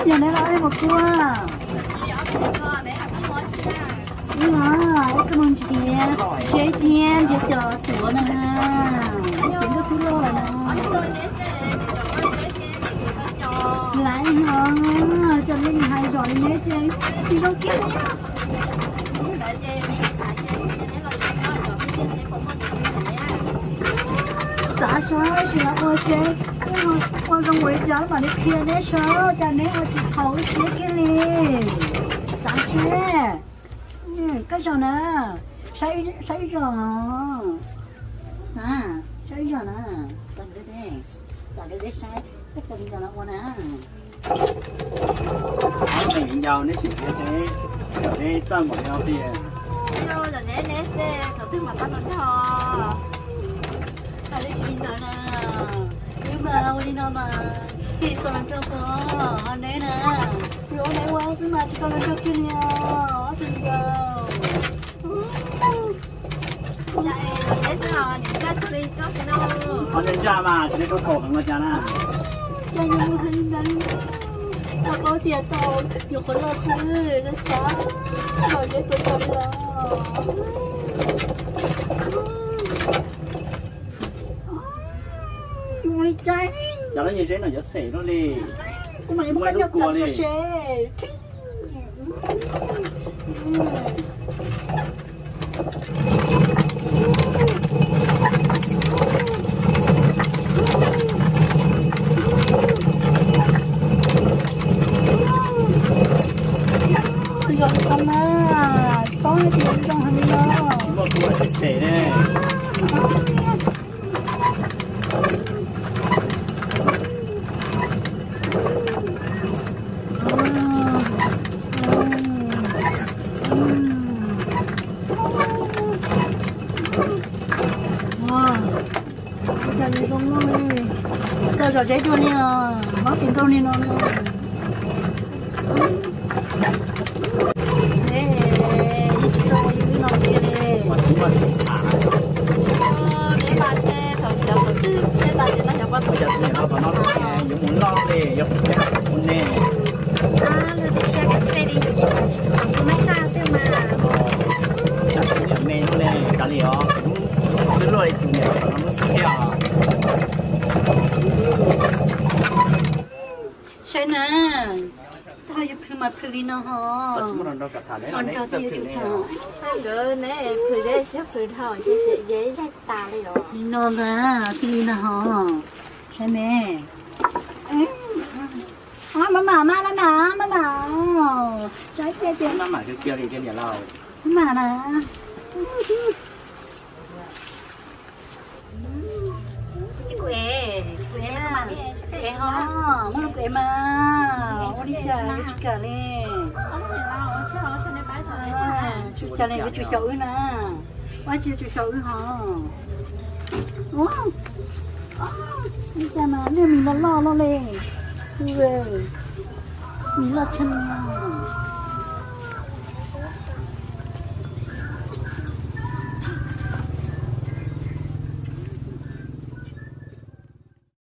Yog neb los ib mus kuaj. Ib los ib koj mus nrhiav seb thiab nrhiav cov tuav na. Ib cev nkauj xwb loj na. Laiv no, cov neb hais zom li neb ces tsis zoo kiag li. Xav saib sis los ua seb ua zoo ua li cas mam li qhia neb saib, cas neb ua tsis thaum ib siab kiag li. Xav seb, koj zom na, saib ib zom, saib ib zom na, txav ntawd saib, koj tau li cas los ua na. Ob tug viv ncaus neb sim nrhiav seb, neb txawj npaum li no tiag. Yog neb, neb xav thaum twg mam pab los nrog. Hais li tsis li ntawd na, wb mas ua li no mas tsis tau los nrog pog, ho neb na, yuav ua neb ua xwb mas tsis tau los nrog kiag li os, ob tug viv ncaus. Qhov ntawd ntsa mas tsis tau kaum heev los cas na. Cas yuav mus hais li ntawd li, koj paub tias tau yuav qhov loj xwb, xav los yog tus tau los. Ua li cas? Cov lub nyuag zeb no yuav xem luaj li. Kuv mam li muab koj nyob kua li seb. Yog li ko na, tsis paub hais tias zoo heev li no. Muaj kua tsis xem ne. Ua cas zoo li, koj zom zeb dua li os, mob tes nkaug li no li. Yuav mus noj li, yuav mus noj li, yuav mus noj li. Niam me lub ne, kav liam os, lub xwb luaj tus niam no lub xwb thiab os. Saib na, txog yuav plhws mas plhws li no ho. Nrog txog yuav tsum tham. Nkawd ne plhws deb siab plhws dhau, ntshe yeej tas li os. Li no ntag, cia li no ho. Saib me. Maj mam, maj mam, maj mam. Saib kiag ces maj mam kawg kiag li tiag niam laus. Maj mam na. Kuv ev, kuv ev mas, ev ho, muab los kuv ev mas, ua li cas yuav tsis kam li. Tsis kam li yuav tsum xyaum wb na, ua tsis yuav tsum xyaum wb ho. Ua li cas mas niag mis loj loj loj li, mis loj tshaj.